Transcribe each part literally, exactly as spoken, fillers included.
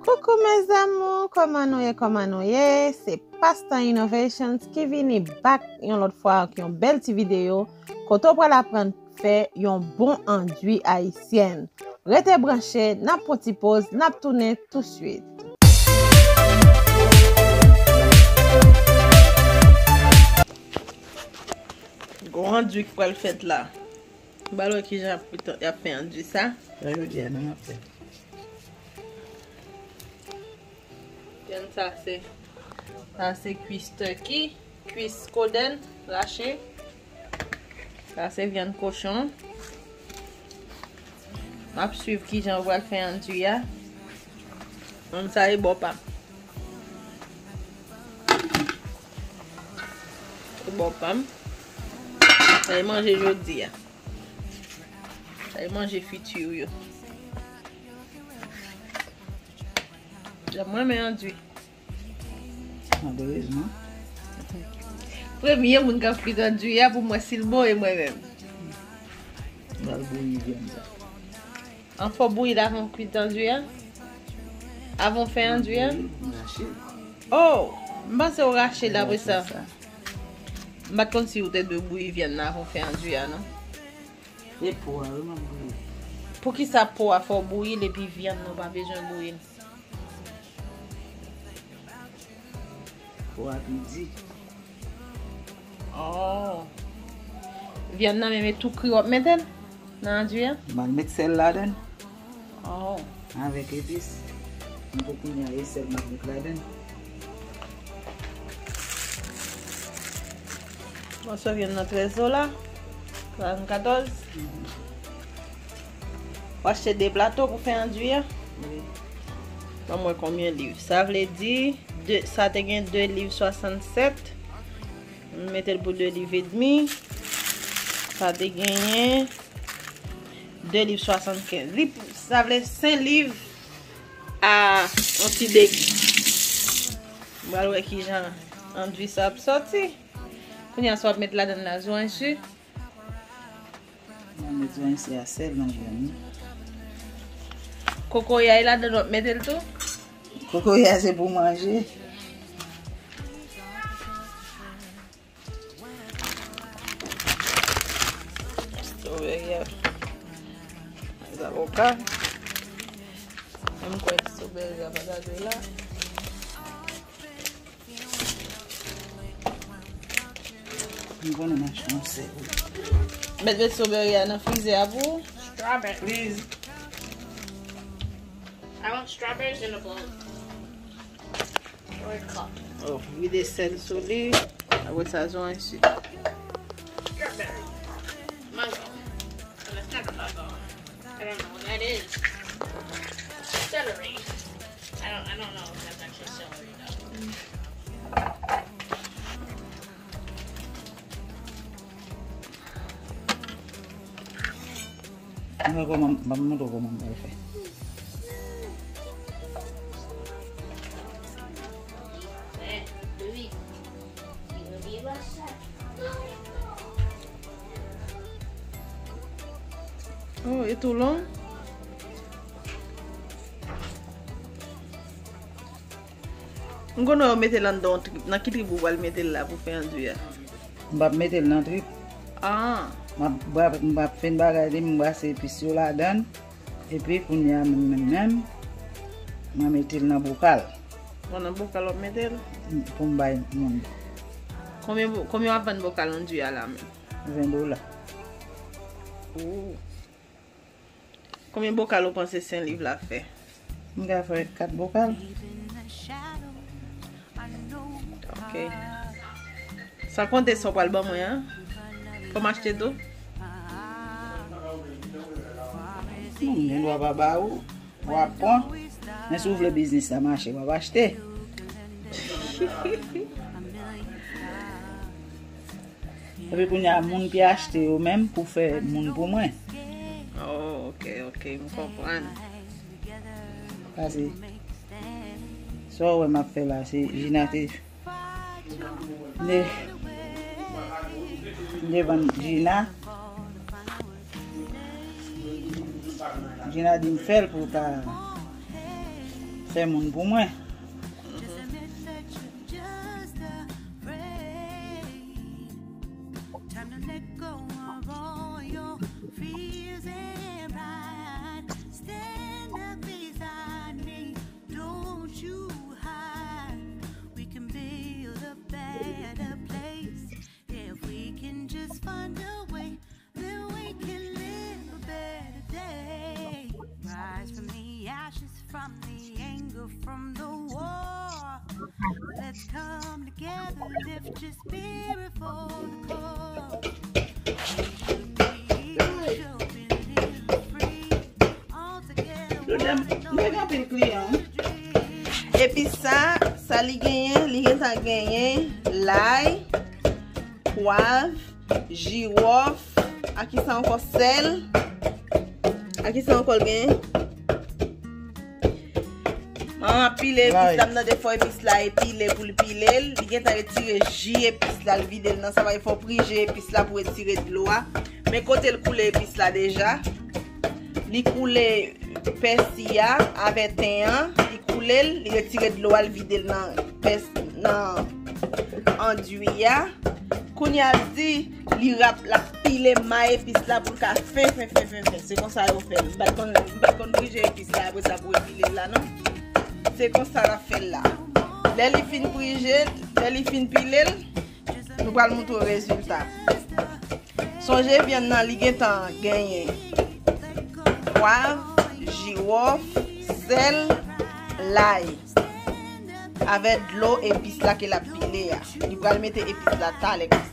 Coucou mes amours, kòman nou ye, kòman nou ye? Se Pastan Innovations ki vini back yon lòt fwa ak yon bèl ti videyo kote w pral aprann fè yon bon andui ayisyèn. Rete branche, n ap pran ti poz, n ap tounen touswit. Gon andui ki pral fèt la. M pral wè kijan y ap, y ap fè andui sa. Sa yo di a, non, m ap fè. Vyann sa se, sa se kwis turkey, kwis kodenn rache. Sa se vyann kochon. M ap swiv kijan yo pral fè andui a. Moun sa e bò pa m. E bò pa m. Sa e manje jodi a. Sa e manje fiti yo. Janm renmen andui. Malerezman. Premye moun k ap kwit andui a pou mwen si l bon e mwen menm. M pral bouyi vyann sa. An fò bouyi l avan w kwit andui a? Avan w fè andui a? M rache l. Oh! M panse w rache l apre sa. M pa t konn si w te dwe bouyi vyann nan avan w fè andui a, non. E po a, wi, m ap bouyi. Poukisa po a fò w bouyi l epi vyann nan w pa bezwen bouyi l? Po a pi di. Oh. Vyann nan menm e tou kri w ap mete l nan andui a? M al met sèl ladan l. Oh. Avèk epis. M pou kounye a e sèl m ap met ladan l. Mòso vyann nan trèz dola. Swasannkatòz. Ou achte de plato pou fè andui a? Wi. Ban m wè konbyen liv. Sa vle di, de, sa te gen de liv swasannsèt. M mete l pou de liv edmi. Sa te genyen de liv swasannkenz. Li, sa vle senk liv a yon ti degi. M pral wè kijan andui sa ap sòti. Kounye a sa w ap met ladan l la, zwanswi. Mwen met zwanswi a sèl nan vyann nan. Kokoyay ladan l w ap mete l tou? Kokoyay se pou manje. Strawberry a. Zaboka. Mwen kwè strawberry a pa ta dwe la. M konnen mache yon sèl. Mèt met strawberry a nan frizè a pou ou. Strawberry. Please. I want strawberries in a bowl. Or a cup. Oh, vide sèl sou li. Apre sa, zwanswi. Strawberry. Mango. And that's not a mango. I don't know what that is. Celery. I don't, I don't know if that's actually celery, though. Mwen kòman, m ap montre w kòman m pral fè. Oh, e tou long? M konnen w mete l anndan yon trip. Nan ki trip ou pral mete l la pou fè andui a? M p ap mete l nan trip. Ah. M ap, m ap, m ap fè bagay li, m brase epis yo ladan l. Epi kounye a menm, menm, menm, m a mete l nan bokal. Bon, nan bokal w ap mete l? Pou m bay moun. Konbyen bo-, konbyen w ap vann bokal andui a la menm? Ven dola. Ooh. Konbyen bokal ou panse senk liv la fè? M ka fè kat bokal. Ok. San konte sa w pral ban mwen an. Fò m achte tou? Non, m gen dwa pa ba ou. W ap pran. Men si w vle biznis la mache, w ap achte. Epi kounye a, moun ki achte yo menm pou fè moun pou mwen. Oh, ok, ok, m konprann. Pase, sa w wè m ap fè la, se Gina te Ne, ne vann Gina. Gina di m fè l pou ta, Fè moun pou mwen. Just admit that you're just afraid. Time to let go of all your fears and pride. Stand up beside me, don't you hide. We can build a better place if we can just find a way. Then we can live a better day. Rise from the ashes, from the anger, from the war. Let's come together, lift your spirit for the cause. We should be equal, should be living free. All together, Yo, dam, mwen gen anpil kliyan. Epi sa, sa li genyen, li gentan genyen lay, pwav, jiwòf, a ki sa ankò, sèl. A ki sa ankò l genyen? Manman ap pile epis la, m tande fò epis la epile pou l pile l. Li gentan retire ji epis la, l vide l nan sa, fò prije epis la pou retire dlo a. Men kote l koule epis la deja. Li koule pèsi a avè ten an, li koule l, li retire dlo a, l vide l nan pès nan andwi a. Kounye a l di li rap l ap pile may epis la pou l ka fen fen fen fen fen. Se konsa yo fè l. M pa t konn m pa t konn prije epis la apre sa pou epile l la non. Se konsa l ap fè l la. Lè li fin prije l, lè li fin pile l, nou pral montre w rezilta. Sonje vyann nan li gentan genyen pwav, jiwòf, sèl, lay. Avè dlo epis la ke l ap pile a. Li pral mete epis la talè konsa.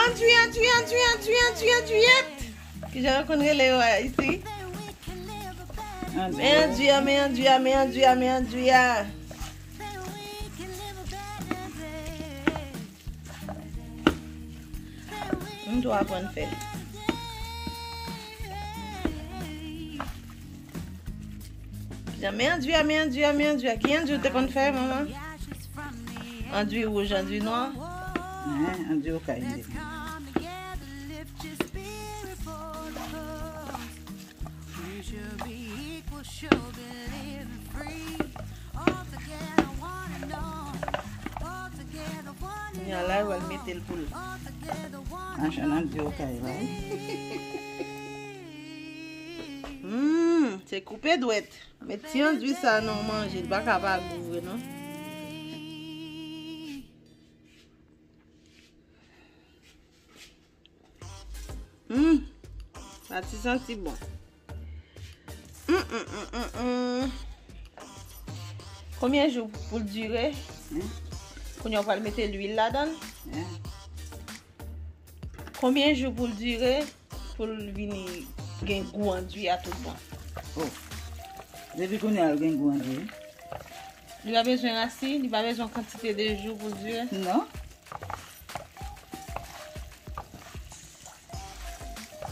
Andwi, andwi, andwi, andwi, andwi, andwiyèt. Kijan yo konn rele yo a isi? Men andwi a, men andwi a, men andwi a, men andwi a. M tou aprann fè. Jan men andwi a, men andwi a, men andwi a. Ki andwi ou te konn fè, manman? Andwi wouj, andwi nwa? Ehen, andwi okay m te konn. Kounye a la, yo al mete l pou l. Machann andwi okay la wi. Hmm, se koupe dwèt. Met ti andwi sa nan w manje, li pa ka pa gou vre non. Hmm, sa ti santi bon. Hmm, hmm, hmm, hmm, hmm. Konbyen jou pou l dire? Hmm? Kounye a w pral mete lwil ladan l. Yeah. Konbyen jou pou l dire pou l vini gen gou andwi a tout bon? Oh. Depi kounye a l gen gou andwi. Li pa bezwen rasi, li pa bezwen kantite de jou pou l dire. Non.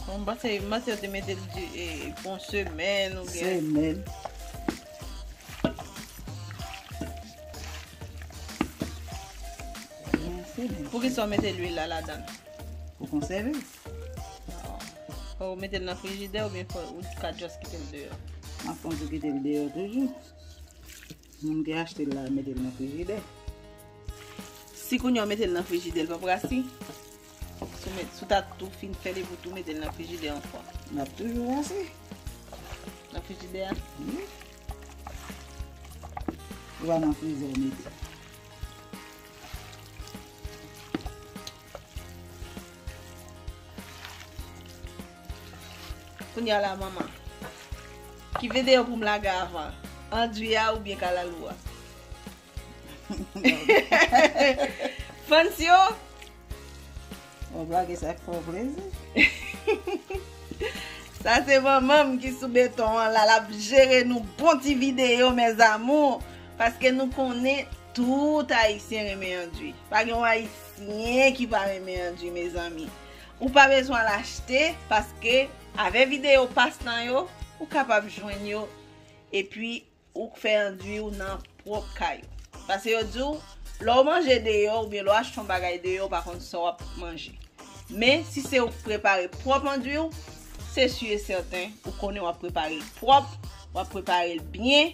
Bon, m panse, m panse yo te mete l di, e, pou yon semèn oubyen. Semèn. Yon semèn. Poukisa w mete lwil la ladan l? Pou konsève. Fò w mete l nan frijidè oubyen fò ou ka just kite l deyò? M ap konn tou kite l deyò toujou. Moun ki achte l la mete l nan frijidè. Si kounye a w mete l nan frijidè, l p ap rasi? Si w met, si w ta tou fin fè l epi w tou mete l nan frijidè yon fwa. L ap toujou rasi. Nan frijidè a? Wi. Ou pa nan frizè w mete. Kounye a la, manman. Ki videyo pou m lage avan? Andwi a oubyen kalalou a? Fancy yo? Ou blage sa k fè w plezi. Sa se manman m ki sou beton an la, l ap jere nou bon ti videyo, mes amours, paske nou konnen tout Ayisyen renmen andwi. Pa gen yon Ayisyen ki pa renmen andwi, mezanmi. Ou pa bezwen al achte, paske avè videyo pastan yo, ou kapab jwenn yo, epi ou k fè andwi ou nan pwòp kay ou. Paske yo di w, lè w manje deyò oubyen lè w achte yon bagay deyò, ou pa konn sa w ap manje. Men si se ou k prepare pwòp andwi w, se si e sèten ou konnen w ap prepare l pwòp, w ap prepare l byen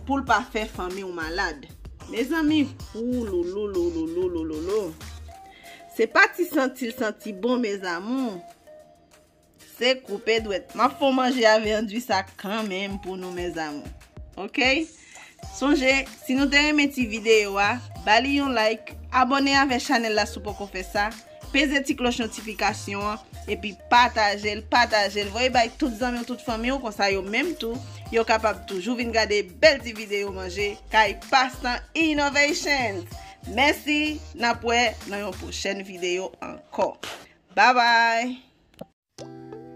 pou l pa fè fanmi w malad. Mezanmi, oulouloulouloulouloulou. Se pa ti santi l santi bon, mes amours. Se koupe dwèt. M ap fè w manje avè andwi sa kanmenm pou nou, mes amours. Oke? Sonje, si nou te renmen ti videyo a, ba li yon like, abòne avè chanèl la si w poko fè sa, peze ti klòch notifikasyon an, epi pataje l, pataje l, voye bay tout zanmi w, tout fanmi w, konsa yo menm tou, yo kapab toujou vin gade bèl ti videyo manje kay Pastan Innovations. Mèsi, n ap wè nan yon pwochèn videyo ankò. Babay!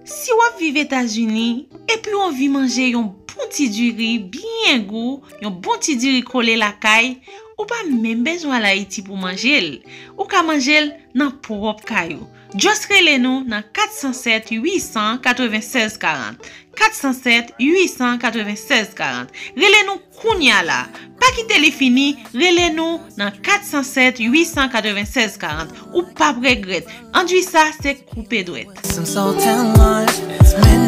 Si w ap viv Etazini epi w anvi manje yon bon ti diri byen gou, yon bon ti diri kole lakay, ou pa menm bezwen al Ayiti pou manje l. Ou ka manje l nan pwòp kay ou. Just rele nou nan kat san sèt, uit san, katrevennsèz karant. Kat san sèt, uit san, katrevennsèz karant. Rele nou kounye a la. Pa kite li fini, rele nou nan kat san sèt, uit san, katrevennsèz karant. Ou p ap regrèt. Andwi sa se koupe dwèt. Some salt and lime. It's meant